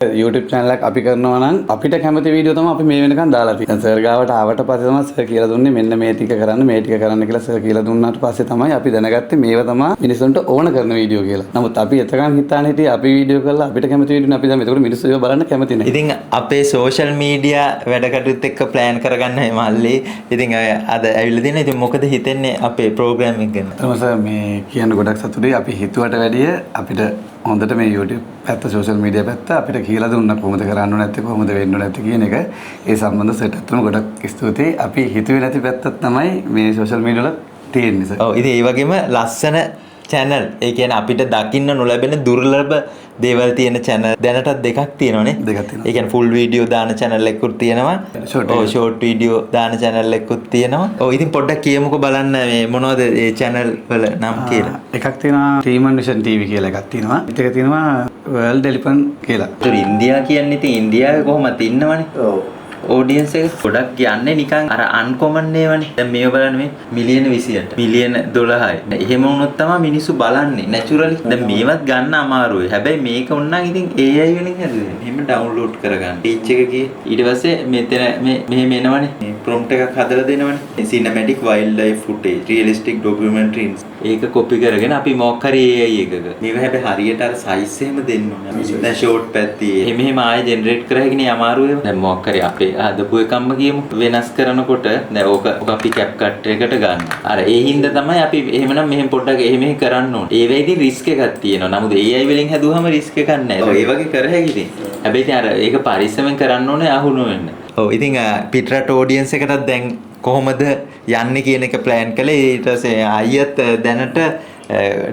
YouTube channel එකක් අපි කරනවා නම් අපිට කැමති වීඩියෝ තමයි අපි මේ වෙනකන් දාලා තියෙන්නේ. දැන් සර් ගාවට ආවට පස්සේ තමයි සර් කියලා දුන්නේ මෙන්න මේ ටික කරන්න, මේ ටික කරන්න කියලා සර් කියලා දුන්නාට පස්සේ තමයි අපි දැනගත්තේ මේවා තමයි මිනිස්සුන්ට ඕන කරන වීඩියෝ කියලා. නමුත් අපි එතකන් හිතාන හිටියේ අපි වීඩියෝ කරලා අපිට කැමති වීඩියෝ නේ අපි දැන්. එතකොට මිනිස්සු ඒවා බලන්න කැමති නෑ. ඉතින් අපේ සෝෂල් මීඩියා වැඩ කටයුත් එක්ක ප්ලෑන් කරගන්න මේ මල්ලි. ඉතින් අද ඇවිල්ලා තියෙනවා. ඉතින් මොකද හිතෙන්නේ අපේ ප්‍රෝග්‍රෑම් එක ගැන? ඇත්තටම සර් මේ කියන්න ගොඩක් සතුටුයි. අපි හිතුවට වැඩිය අපිට හොඳට මේ YouTube පැත්ත, සෝෂල් මීඩියා පැත්ත අපිට කියලා දුන්නා, කොහොමද කරන්න ඕනේ නැත්තේ, කොහොමද වෙන්න ඕනේ නැත්තේ කියන එක. ඒ සම්බන්ධ සර්ට ඇත්තටම ගොඩක් ස්තුතියි. අපි හිතුවේ නැති පැත්තක් තමයි මේ සෝෂල් මීඩියා වල තියෙන්නේ සර්. ඔව්, ඉතින් ඒ වගේම ලස්සන චැනල්, ඒ කියන්නේ අපිට දකින්න නොලැබෙන දුර්ලභ දේවල් තියෙන චැනල් දැනටත් දෙකක් තියෙනවනේ. දෙකක් තියෙනවා. ඒ කියන්නේ ෆුල් වීඩියෝ දාන චැනල් එකකුත් තියෙනවා. ඔව්, ෂෝට් වීඩියෝ දාන චැනල් එකකුත් තියෙනවා. ඔව්, ඉතින් පොඩ්ඩක් කියමුකෝ බලන්න මේ මොනවද ඒ චැනල් වල නම් කියලා. එකක් තියෙනවා ටීමන් විෂන් TV කියලා එකක් තියෙනවා. අනිත් එක තියෙනවා වර්ල්ඩ් එලිෆන්ට් කියලා. ඒතර ඉන්දියා කියන්නේ ඉතින් ඉන්දියාවේ කොහොමද ඉන්නවනේ. ඔව්. ඔඩියන්ස් එක ගොඩක් යන්නේ නිකන් අර අන්කොමන් ඒවානේ. දැන් මේව බලන්න, මේ මිලියන 28, මිලියන 12යි. එහෙම වුණොත් තමයි මිනිස්සු බලන්නේ නැචරලි. දැන් මේවත් ගන්න අමාරුයි. හැබැයි මේක උන්නම් ඉතින් AI වලින් හැදුවේ. මෙහෙම ඩවුන්ලෝඩ් කරගන්න. ටීච් එක ගියේ. ඊට පස්සේ මෙතන මේ මෙහෙම එනවනේ. මේ ප්‍රොම්ප්ට් එකක් හදලා දෙනවනේ. Cinematic wild life footage, realistic documentary. ඒක කොපි කරගෙන අපි මොකක් හරි AI එකක. මේක හැබැයි හරියට අර සයිස් එහෙම දෙන්න ඕනේ. දැන් ෂෝට් පැත්තේ එහෙම එහෙම ආයෙ ජෙනරේට් කරගෙන අමාරු ඒවා. දැන් මොකක් හරි අපේ හදපු එකක්ම කියමු, වෙනස් කරනකොට දැන් ඕක අපි කැප් කට් එකට ගන්න. අර ඒ හින්දා තමයි අපි එහෙමනම් මෙහෙම පොඩ්ඩක් එහෙම එහෙම කරන්න ඕනේ. ඒ වෙයි ඉතින් රිස්ක් එකක් තියෙනවා. නමුත් AI වලින් හැදුවම රිස්ක් එකක් නැහැ. ඔව්, ඒ වගේ කර හැකි ඉතින්. හැබැයි ඉතින් අර ඒක පරිස්සමෙන් කරන්න ඕනේ අහු නොවෙන්න. ඔව්, ඉතින් පිටරට ඔඩියන්ස් එකටත් දැන් කොහොමද යන්නේ කියන එක ප්ලෑන් කළේ. ඊට පස්සේ අයියත් දැනට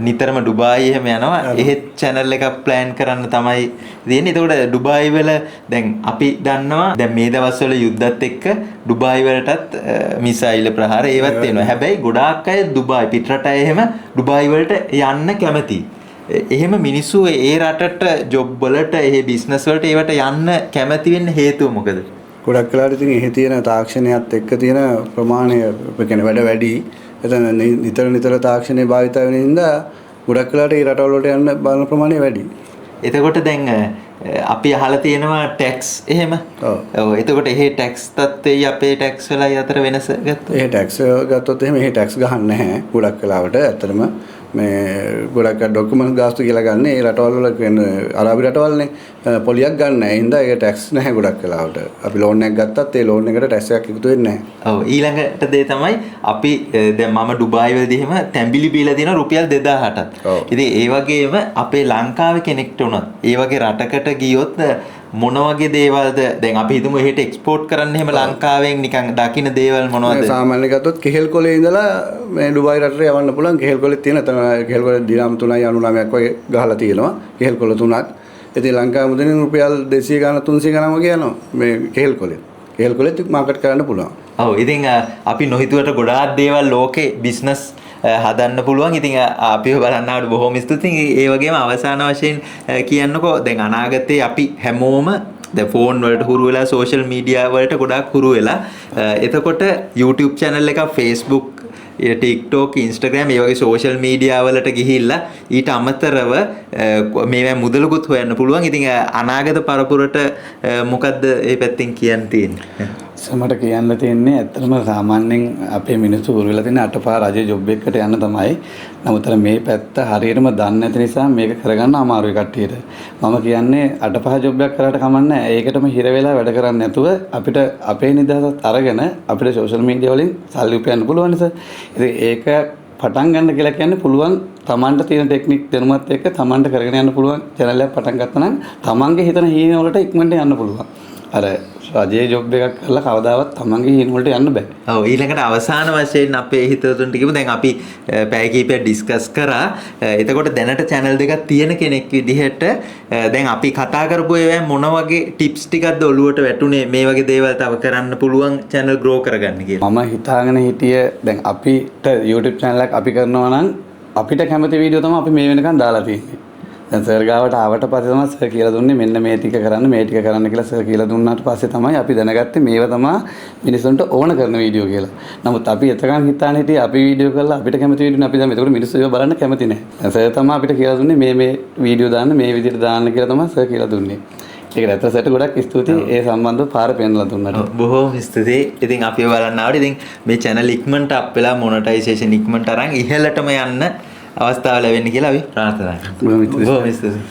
නිතරම ඩුබායි එහෙම යනවා. එහෙත් චැනල් එකක් ප්ලෑන් කරන්න තමයි තියෙන්නේ. එතකොට ඩුබායි වල දැන් අපි දන්නවා, දැන් මේ දවස්වල යුද්ධත් එක්ක ඩුබායි වලටත් මිසයිල් ප්‍රහාර ඒවත් එනවා. හැබැයි ගොඩාක් අය ඩුබායි, පිටරට අය එහෙම ඩුබායි වලට යන්න කැමතියි. එහෙම මිනිස්සු ඒ රටට ජොබ් වලට, එහෙ බිස්නස් වලට ඒවට යන්න කැමති වෙන්න හේතුව මොකද? ගොඩක් වෙලාවට ඉතින් එහෙ තියෙන තාක්ෂණයත් එක්ක තියෙන ප්‍රමාණය, ඒ කියන්නේ වැඩ වැඩි. එතන නිතර නිතර තාක්ෂණය භාවිත වෙන හින්දා ගොඩක් වෙලාවට ඒ රටවල් වලට යන්න බලන ප්‍රමාණය වැඩි. එතකොට දැන් අපි අහලා තියෙනවා ටැක්ස් එහෙම. ඔව්. ඔව්, එතකොට එහෙ ටැක්ස් තත්ත්වයයි අපේ ටැක්ස් වලයි අතර වෙනස ගත්තොත්? එහෙ ටැක්ස් ගත්තොත් එහෙම එහෙ ටැක්ස් ගහන්නේ නැහැ ගොඩක් වෙලාවට. ඇත්තටම මේ ගොඩක් ඩොකියුමන්ට් ගාස්තු කියලා ගන්න ඒ රටවල් වල, කියන්නේ අරාබි රටවල්නේ, පොලියක් ගන්න නැහැ. ඒ හින්දා ඒක ටැක්ස් නැහැ ගොඩක් වෙලාවට. අපි ලෝන් එකක් ගත්තත් ඒ ලෝන් එකට ටැක්ස් එකක් එකතු වෙන්නේ නැහැ. ඔව්, ඊළඟට දේ තමයි අපි දැන් මම ඩුබායි වලදී එහෙම තැඹිලි බීලා තියෙනවා රුපියල් 2000ටත්. ඉතින් ඒ වගේම අපේ ලංකාවේ කෙනෙක්ට වුණත් ඒ වගේ රටකට ගියොත් මොන වගේ දේවල්ද දැන් අපි හිතමු එහෙට එක්ස්පෝර්ට් කරන්න එහෙම ලංකාවෙන් නිකන් දකින්න දේවල් මොනවද? සාමාන්‍ය ගත්තොත් කෙහෙල් කොලේ ඉඳලා මේ ඩුබායි රටට යවන්න පුළුවන්. කෙහෙල් කොලේ තියෙන තන කෙහෙල් කොලේ දිනාම් 3.99ක් වගේ ගහලා තියෙනවා. කෙහෙල් කොළ තුනක්. ඉතින් ලංකාවේ මුදලින් රුපියල් 200 ගාන 300 ගාන වගේ යනවා මේ කෙහෙල් කොලේ. කෙහෙල් කොලෙත් මාකට් කරන්න පුළුවන්. ඔව්, ඉතින් අපි නොහිතුවට ගොඩාක් දේවල් ලෝකේ බිස්නස් හදන්න පුළුවන්. ඉතින් අපිව බලන්න ආවට බොහොම ස්තුතියි. ඒ වගේම අවසාන වශයෙන් කියන්නකෝ, දැන් අනාගතේ අපි හැමෝම දැන් ෆෝන් වලට හුරු වෙලා, සෝෂල් මීඩියා වලට ගොඩාක් හුරු වෙලා, එතකොට YouTube channel එකක්, Facebook, TikTok, Instagram ඒ වගේ සෝෂල් මීඩියා වලට ගිහිල්ලා ඊට අමතරව මේවා මුදලකුත් හොයන්න පුළුවන්. ඉතින් අනාගත පරපුරට මොකද්ද මේ පැත්තෙන් කියන්න තියෙන්නේ? මට කියන්න තියෙන්නේ ඇත්තටම සාමාන්‍යයෙන් අපේ මිනිස්සු හුරු වෙලා තියෙන අටපා රජයේ ජොබ් එකකට යන්න තමයි. නමුත් අර මේ පැත්ත හරියටම දන්නේ නැති නිසා මේක කරගන්න අමාරුයි කට්ටියට. මම කියන්නේ අටපහ ජොබ් එකක් කරාට කමක් නැහැ. ඒකටම හිර වෙලා වැඩ කරන්නේ නැතුව අපිට අපේ නිදහසත් අරගෙන අපිට සෝෂල් මීඩියා වලින් සල්ලි උපයන්න පුළුවන් නිසා. ඉතින් ඒක පටන් ගන්න කියලා කියන්නේ පුළුවන් තමන්ට තියෙන ටෙක්නික් දැනුමත් එක්ක තමන්ට කරගෙන යන්න පුළුවන් චැනල් එකක් පටන් ගත්තා නම් තමන්ගේ හිතන හීන වලට ඉක්මනට යන්න පුළුවන්. අර රජයේ ජොබ් එකක් කරලා කවදාවත් තමන්ගේ හීන වලට යන්න බෑ. ඔව්, ඊළඟට අවසාන වශයෙන් අපේ හිතවතුන්ට කියමු, දැන් අපි පැය කිහිපයක් ඩිස්කස් කරා. එතකොට දැනට චැනල් දෙකක් තියෙන කෙනෙක් විදිහට දැන් අපි කතා කරපු ඒවායින් මොන වගේ ටිප්ස් ටිකක්ද ඔලුවට වැටුනේ මේ වගේ දේවල් තව කරන්න පුළුවන් චැනල් ග්‍රෝ කරගන්න කියලා? මම හිතාගෙන හිටිය දැන් අපිට YouTube channel එකක් අපි කරනවා නම් අපිට කැමති වීඩියෝ තමයි අපි මේ වෙනකන් දාලා තියෙන්නේ. දැන් සර් ගාවට ආවට පස්සේ තමයි සර් කියලා දුන්නේ මෙන්න මේ ටික කරන්න, මේ ටික කරන්න කියලා සර් කියලා දුන්නාට පස්සේ තමයි අපි දැනගත්තේ මේවා තමයි මිනිස්සුන්ට ඕන කරන වීඩියෝ කියලා. නමුත් අපි එතකන් හිතාන හිටියේ අපි වීඩියෝ කරලා අපිට කැමති වීඩියෝ නේ අපි දැන්. එතකොට මිනිස්සු ඒවා බලන්න කැමති නෑ. දැන් සර් තමයි අපිට කියලා දුන්නේ මේ මේ වීඩියෝ දාන්න, මේ විදිහට දාන්න කියලා තමයි සර් කියලා දුන්නේ. ඒකට ඇත්තට සට ගොඩක් ස්තුතියි ඒ සම්බන්ධව පාර පෙන්වලා දුන්නට. ඔව්, බොහෝම ස්තුතියි. ඉතින් අපි බලන්න ආවට ඉතින් මේ channel ඉක්මනට අප් වෙලා මොනටයිසේෂන් ඉක්මනට අරන් ඉහළටම යන්න අවස්ථාව ලැබෙන්න කියලා අපි ප්‍රාර්ථනා කරනවා. බොහොම ස්තුතියි. බොහොම ස්තුතියි.